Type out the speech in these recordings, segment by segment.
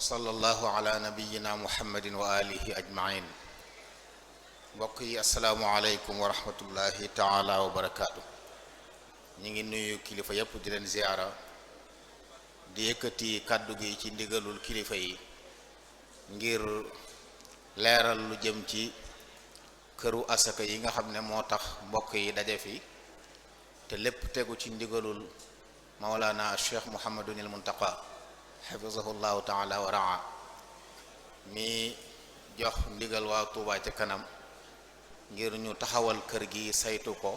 sallallahu ala nabiyyina muhammadin wa alihi ajmain. mbokk yi asalaamualeykum wa rahmatullahi taala wa barakaatu. ñu ngi nuyu kilifa yépp di leen ziyaara di yëkkati kàddu gi ci ndigalul kilifa yi ngir leeral lu jëm ci këru asaka yi nga xam ne moo tax mbokk yi daje fi te lépp tegu ci ndigalul mawlana cheikh muhammadunil muntaqa xafizahullahu taala wa raa mi jox ndigal waa Tuubaa ca kanam ngir ñu taxawal kër gi saytu ko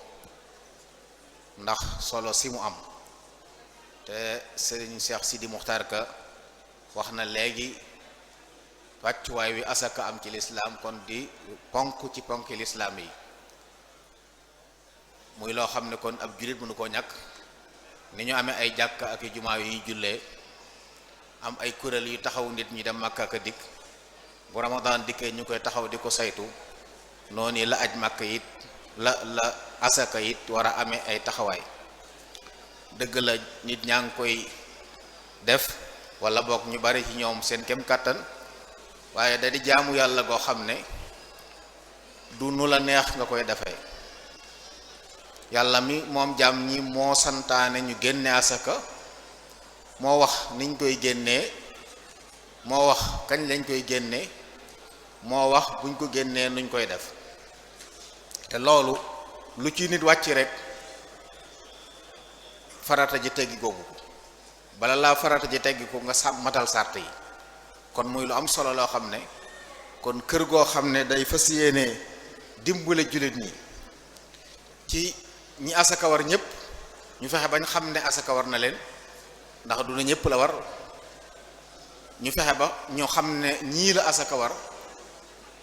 ndax solo si mu am te Serigne Cheikh Sidi Muxtaar Ka wax na léegi wàccuwaay wi asaka am ci lislaam kon di ponk ci ponki lislaam yi muy loo xam ne kon ab jullit mënu koo ñàkk ni ñu amee ay jàkk ak i jumaa yu jullee am ay kuréel yu taxaw nit ñi dem Makka ak dikk bu Ramadan dikkee ñu koy taxaw di ko saytu noonu la aj Makka it la asaka it war a amee ay taxawaay dëgg la nit ñaa ngi koy def wala boog ñu bari ci ñoom seen kem kàttan waaye da di jaamu yàlla goo xam ne du nu la neex nga koy defee yàlla mi moom jaam ñi moo santaane ñu génne asaka moo wax niñ koy génnee moo wax kañ lañ koy génnee moo wax buñ ko génnee nuñ koy def te loolu lu ci nit wàcc rek farata ji teggi googu bala laa farata ji teggi ko nga matal sart yi kon muy lu am solo loo xam ne kon kër goo xam ne day fas yéene dimbale jullit ñi ci ñi asaka war ñëpp ñu fexe bañ xam ne asaka war na leen ndax du na ñëpp la war ñu fexe ba ñu xam ne ñii la asaka war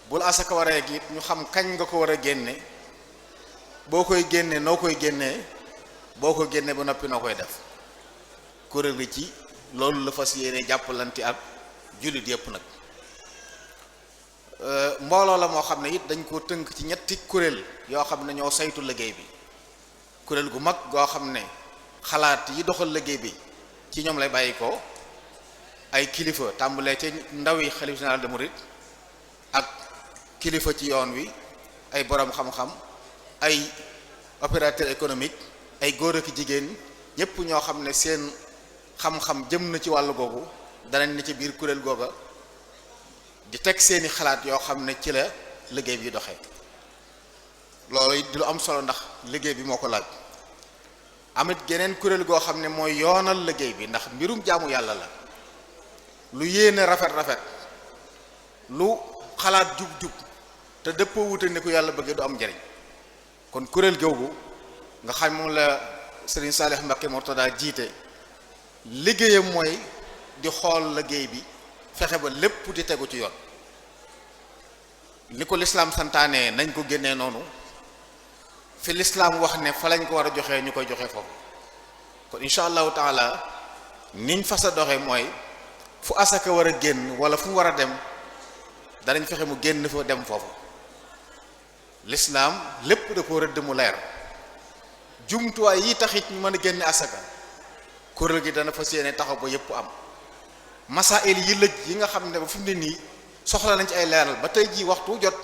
bul asaka waree gi ñu xam kañ nga ko war a génne boo koy génne noo koy génnee boo ko génne ba noppi noo koy def kuréel gi ci loolu la fas yéene jàppalante ak jullit yëpp nag mbooloo la moo xam ne it dañ ko tënk ci ñetti kuréel yoo xam ne ñoo saytu liggéey bi kuréel gu mag goo xam ne xalaat yi doxal liggéey bi ci ñoom lay bàyyi ko ay kilifa tàmbalee ci ndawi xalif général de Mouride ak kilifa ci yoon wi ay borom xam-xam ay opérateur économique ay góor ak jigéen ñépp ñoo xam ne seen xam-xam jëm na ci wàllu googu danañ ne ci biir kuréel googa di teg seeni xalaat yoo xam ne ci la liggéey bi doxee loolu di lu am solo ndax liggéey bi moo ko laaj amit geneen kuréel goo xam ne mooy yoonal liggéey bi ndax mbirum jaamu yàlla la lu yéene rafet lu xalaat jub te dëppoo wute ne ku yàlla bëggee du am njariñ kon kuréel googu nga xam moom la Serigne Salih Mbacké Murtada jiite liggéeyam mooy di xool liggéey bi fexe ba lépp di tegu ci yoon li ko lislaam santaane nañ ko génnee noonu fi lislaam wax ne fa lañ ko war a joxee ñu koy joxe foofu kon incha allahu taala niñ fas a doxe mooy fu asaka war a génn wala fu mu war a dem danañ fexe mu génn fa dem foofu lislaam lépp da ko rëdd mu leer jumtuwaay yi taxit ñu mën a génne asaka kuréel gi dana fas yéene taxaw ba yépp am masail yi lëj yi nga xam ne ba fu mu ne nii soxla nañ ci ay leeral ba tey jii waxtu jot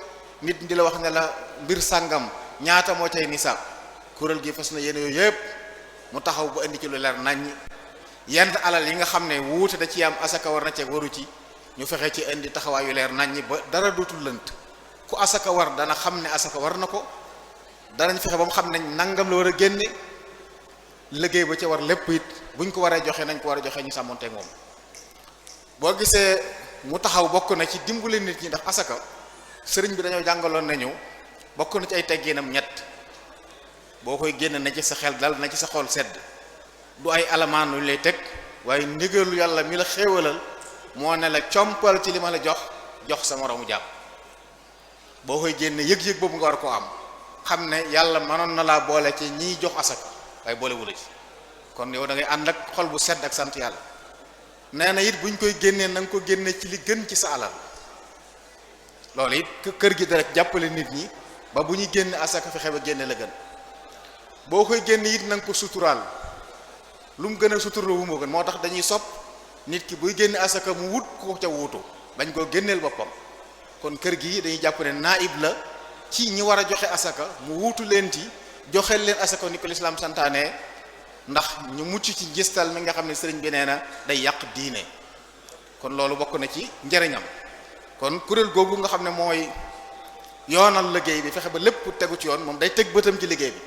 nit di la wax ne la mbir sàngam ñaata moo tey nisaab kuréel gi fas na yéene yooyu yépp mu taxaw ba indi ci lu leer nañ yenn alal yi nga xam ne wuute da ci am asaka war na ceeg waru ci ñu fexe ci indi taxawaay yu leer nañ ba dara dootul lënt ku asaka war dana xam ne asaka war na ko danañ fexe ba mu xam ne nangam la war a génne liggéey ba ca war lépp it buñ ko waree joxe nañ ko war a joxe ñu sàmmonteeg moom boo gisee mu taxaw bokk na ci dimbali nit ñi ndax asaka sëriñ bi dañoo jàngaloon nañu bokk na ci ay tegginam ñett boo koy génn na ci sa xel dal na ci sa xol sedd du ay alamaan lu lay teg waaye ndigalu yàlla mi la xéewalal moo ne la compal ci li ma la jox sa moroomu jàpp boo koy génne yëg-yëg boobu nga war koo am xam ne yàlla mënoon na laa boole ci ñiy jox asaka waaye boole wula ci kon yow da ngay ànd ak xol bu sedd ak sant yàlla nee na it buñ koy génnee na nga ko génne ci li gën ci sa alal loolu it kër gi rek jàppale nit ñi ba bu ñuy génne asaka fexe ba génne la gën boo koy génne it na nga ko suturaal lu mu gën a suturlu wu moo gën moo tax dañuy sopp nit ki buy génne asaka mu wut ko ca wuutu bañ koo génneel boppam. kon kër gi dañuy jàpp ne naib la ci ñi war a joxe asaka mu wuutu leen ci joxeel leen asaka ni ko lislaam santaane ndax ñu mucc ci gistal mi nga xam ne sëriñ bi nee na day yàq diine. kon loolu bokk na ci njëriñam. kon kuréel googu nga xam ne mooy yoonal liggéey bi fexe ba lépp tegu ci yoon moom day teg bëtam ci liggéey bi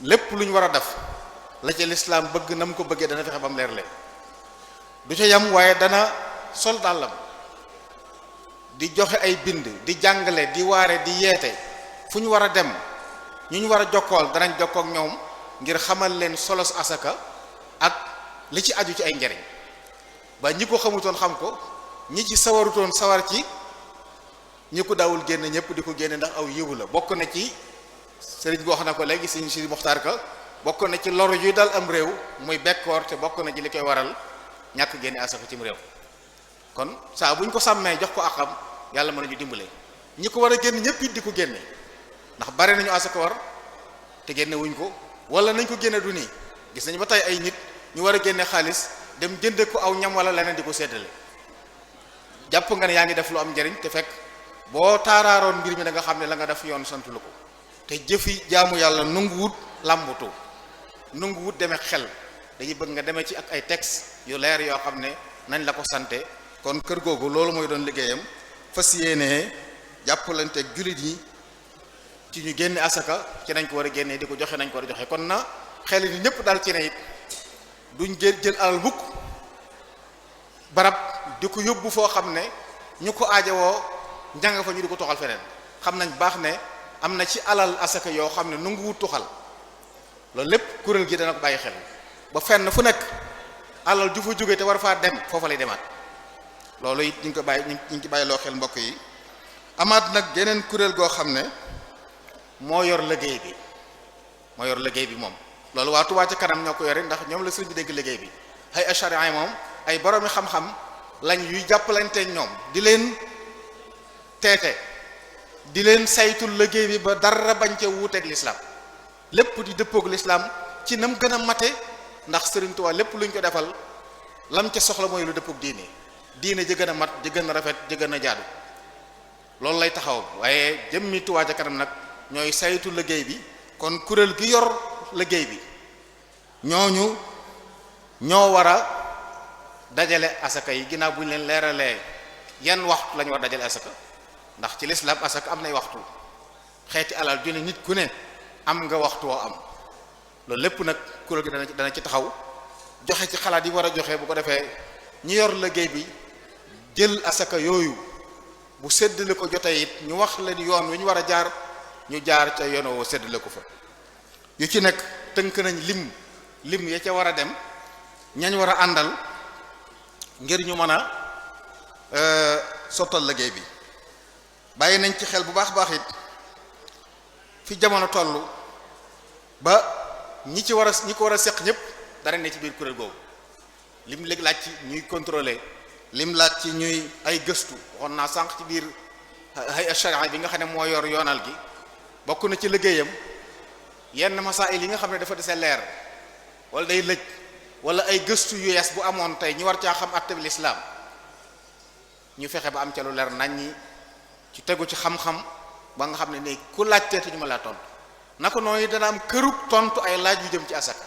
lépp lu ñu war a def la ca lislaam bëgg na mu ko bëggee dana fexe ba mu leer leen du ca yam waaye dana sol dàllam di joxe ay bind di jàngale di waare di yeete fu ñu war a dem ñu war a jokkool danañ jokkook ñoom ngir xamal leen solos asaka ak li ci aju ci ay njariñ ba ñi ko xamutoon xam ko ñi ci sawarutoon sawar ci ñi ko daawul génn ñëpp di ko génne ndax aw yiwu la. bokk na ci sëriñ bi wax na ko léegi sëriñ si Muxtaar Ka bokk na ci loru yuy dal am réew muy bekkoor te bokk na ci li koy waral ñàkk génne asaka cim réew. kon saa buñ ko sàmmee jox ko akam yàlla mën nañu dimbale ñi ko war a génn ñëpp it di ko génne ndax bare nañu asaka war te génne wuñ ko wala nañ ko génne du nii gis nañu ba tey ay nit ñu war a génne xaalis dem jënde ko aw ñam wala leneen di ko séddale jàpp nga ne yaa ngi def lu am njariñ te fekk boo taaraaroon mbir mi da nga xam ne la nga def yoon santu la ko te jëfi jaamu yàlla nunguwut làmbutu nunguwut demee xel dañuy bëgg nga demee ci ak ay texte yu leer yoo xam ne nañ la ko sante. kon kër googu loolu mooy doon liggéeyam fas yéenee jàppalante ak jullit yi ci ñu génne asaka ci nañ ko war a génnee di ko joxe nañ ko war a joxe. kon na xel ni ñëpp daal ci ne it duñ jël alal mukk barab di ko yóbbu foo xam ne ñu ko aajowoo njàng fa ñu di ko toxal feneen. xam nañ baax ne am na ci alal asaka yoo xam ne nangu wut tuxal loolu lépp kuréel gi dana ko bàyyi xel ba fenn fu nekk alal ju fa jóge te war faa dem foofa lay demaat. loolu it ñu ngi ko bàyyi ñu ngi ci bàyyi loo xel mbokk yi. amaat nag geneen kuréel goo xam ne moo yor liggéey bi moom loolu waa Touba ca kanam ñoo ko yore ndax ñoom la sëriñ bi dégg liggéey bi. ay ashariya moom ay boroomi xam-xam lañ yuy jàppalante ñoom di leen teete di leen saytul liggéey bi ba dara bañ ca wuuteeg lislaam lépp di dëppoog lislaam ci nam gën a mate ndax sëriñ Touba lépp luñ ko defal lam ca soxla mooy lu dëppoog diine ji gën a mat ji gën a rafet ji gën a jaadu loolu lay taxaw. waaye jëmmi Touba ca kanam nag ñooy saytu liggéey bi. kon kuréel gi yor liggéey bi ñooñu ñoo war a dajale asaka yi ginnaaw bu ñu leen leeralee yan waxtu lañu war dajale asaka ndax ci lislaam asaka am nay waxtu xeeti alal ju ne nit ku ne am nga waxtu woo am. loolu lépp nag kuréel gi dana ci taxaw joxe ci xalaat yi war a joxe bu ko defee ñi yor liggéey bi jël asaka yooyu bu séddale ko jotee it ñu wax leen yoon wi ñu war a jaar ñu jaar ca yoon woo séddale ko fa. yu ci nekk tënk nañ lim ya ca war a dem ñañ war a àndal ngir ñu mën a sottal liggéey bi. bàyyi nañ ci xel bu baax baax it fi jamono toll ba ñi ko war a seq ñëpp dara ne ci biir kuréel googu. lim léegi laaj ci ñuy contrôler lim laaj ci ñuy ay gëstu waxoon naa sànq ci biir ay sharia bi nga xam ne moo yor yoonal gi bokk na ci liggéeyam yenn masaayil yi nga xam ne dafa dese leer wala day lëj wala ay gëstu yu yees bu amoon tey ñu war caa xam atteb lislaam ñu fexe ba am ca lu leer nañ ñi ci tegu ci xam-xam ba nga xam ne nii ku laajtee te ñu ma laa tontu naka noonu dana am kërug tontu ay laaj yu jëm ci asaka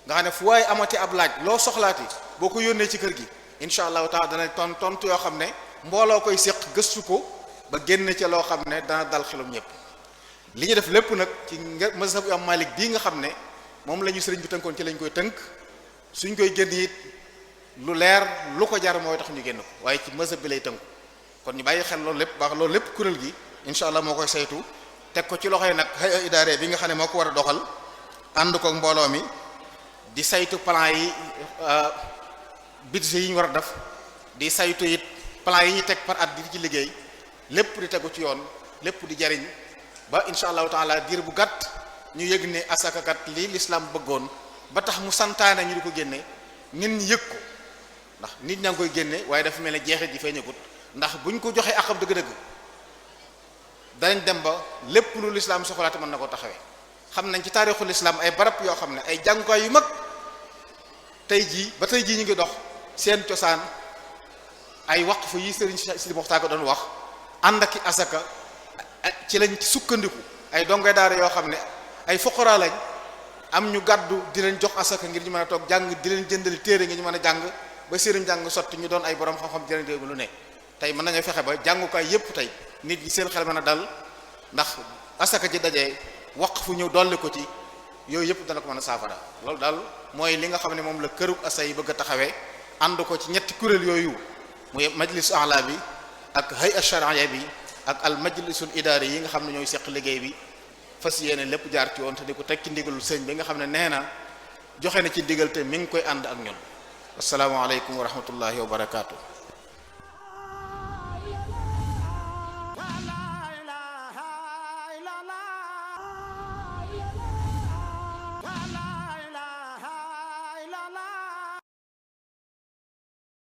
nga xam ne fu waaye amati ab laaj loo soxlaati boo ko yónnee ci kër gi incha allahu taala dana tontu yoo xam ne mbooloo koy séq gëstu ko ba génn ca loo xam ne dana dal xelum ñëpp. li ñu def lépp nag ci mazhabu am Malik bii nga xam ne moom la ñu sëriñ bi tënkoon ci lañ koy tënk suñ koy génn it lu leer lu ko jar mooy tax ñu génn ko waaye ci mazhab bi lay tënku kon ñu bàyyi xel loolu lépp baax loolu lépp kuréel gi incha allah moo koy saytu teg ko ci loxoy nag hay'a idaare bi nga xam ne moo ko war a doxal ànd ko mbooloo mi di saytu plan yi budget yi ñu war a def di saytu it plan yi ñu teg par at di ci liggéey lépp di tegu ci yoon lépp di jariñ ba incha allahu taala diir bu gàtt ñu yëg ne asakakat lii l'islam bëggoon ba tax mu santaane ñu di ko génne nit ñi yëg ko ndax nit ñaa ngi koy génne waaye dafa mel ne jeexit ji feeñagut ndax buñ ko joxee akam dëgg-dëgg danañ dem ba lépp lu l'islam soxlaate mën na ko taxawee. xam nañ ci taarixul islam ay barab yoo xam ne ay jàngukaay yu mag tey jii ba tey jii ñu ngi dox seen cosaan ay waqfu yi Serigne Sidi Mokhtar ko doon wax ànd ak i asaka ci lañ ci sukkandiku ay dongoy daara yoo xam ne ay fuqara lañ am ñu gàddu di leen jox asaka ngir ñu mën a toog jàng di leen jëndali téere ngir ñu mën a jàng ba sëriñ jàng sotti ñu doon ay borom xam-xam jërë dégg lu ne tey mën nañoo fexe ba jàngukaay yépp tey nit ñi seen xel mën a dal ndax asaka ci dajee waqfu ñëw dolli ko ci yooyu yëpp dana ko mën a saafara loolu daal mooy li nga xam ne moom la këru asa yi bëgg a taxawee ànd ko ci ñetti kuréel yooyu muy majlis a'la bi ak hay'a shar'iyya bi ak al majlisul idaari yi nga xam ne ñooy seq liggéey bi fas yéene lépp jaar ci woon te di ko teg ci ndigalul sëñ bi nga xam ne nee na joxe na ci digal te mi ngi koy ànd ak ñun assalaamu aleykum wa rahmatullahi wa barakaatu